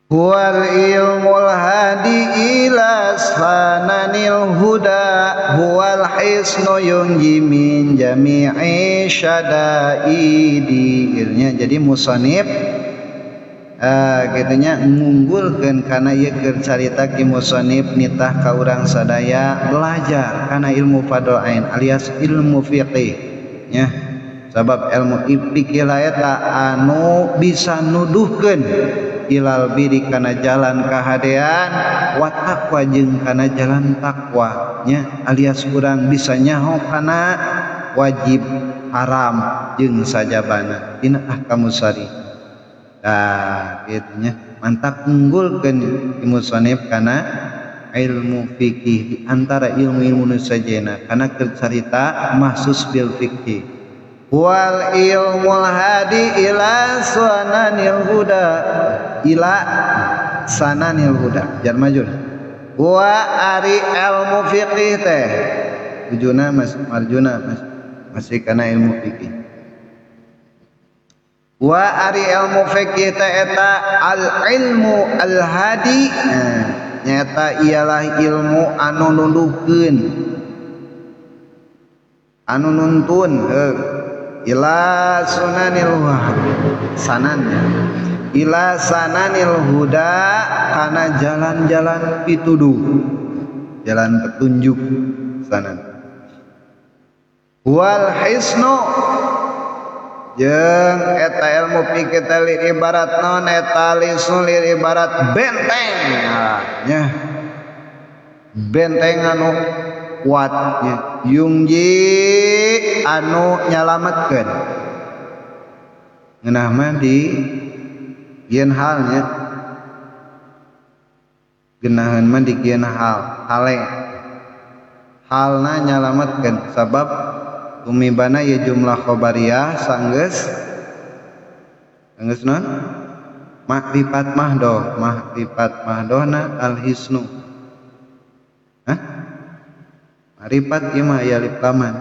Huwal ilmul hadi ila sananil huda huwal hisnu yunji min jami'i syadaidi. Nya, jadi musonib gitunya ngunggulkeun kana ieu keur carita ki musonib nitah ka urang sadaya belajar kana ilmu fardhu ain alias ilmu fiqih nya, sabab ilmu fikih eta anu bisa nuduhkeun ilal biri kana jalan kahadean wa taqwa jeung kana jalan takwa nya, alias urang bisa nyaho kana wajib, haram jeung sajabana dina ahkamus syari. Nah, kitu nya, mantap unggulkeun musonib kana ilmu fikih di antara ilmu-ilmu nu sajena kana keur carita mahsus bil fikih. Wal ilmul hadi ila sananil huda, ila sananil huda jar majur. Wa ari ilmu fikih teh ujuna mas marjuna mas masih kana ilmu fikih. Wa ari ilmu fikih teh eta al ilmu al hadi, nyata ialah ilmu anu nuduhkeun, anu nuntun ila sunanil sanannya, ila sananil huda kana jalan-jalan pituduh, jalan petunjuk sanan. Wal hisnu jeung eta ilmu fikih teh ibarat non eta lisnu ibarat benteng nya, benteng anu kuatnya yungji anu nyalametkeun ngeunah mah di ieun halnya, geunaheun mah di kieun hal hale halna nyalametkeun, sabab tumibana ieu jumlah khobariyah sanggeus sanggeus non makrifat mahdoh, makrifat mahdohna al hisnu. Hah? Maripat ieu mah aya alif laman.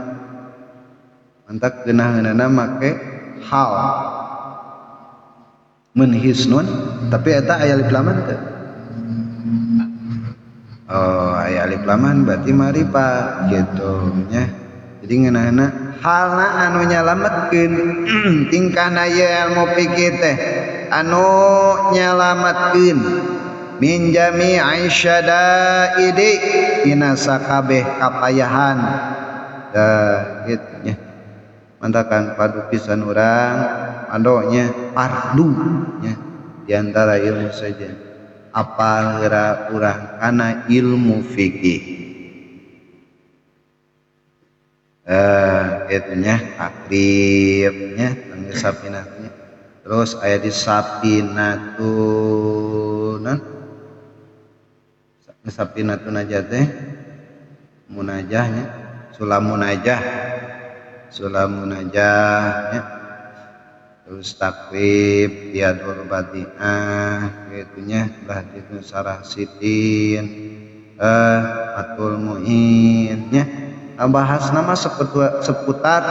Mantak geunaheunana make hal. Mun hisnun tapi eta aya alif laman teu? Oh, aya alif laman berarti maripat gitu nya. Jadi ngeunahna halna anu nyalametkeun tingkahna ieu ilmu fikih teh anu nyalametkeun min jami'i syadaidi tina sakabeh kapayahan. Dah gitu nya. Mantakan padu pisan urang pandonya fardu nya di antara ilmu saja apal geura urang kana ilmu fikih. Gitu nya takrib nya tangge sapinatnya. Terus aya di sapinatun sapinatun aja teh munajahnya, sulam munajah, sulam munajahnya. Terus takrib Riyadhul Badi'ah gitunya lah itu sarah sitin Fathul Muin nya. Bahas nama seputar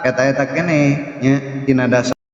eta-eta keneh nya tina dasar.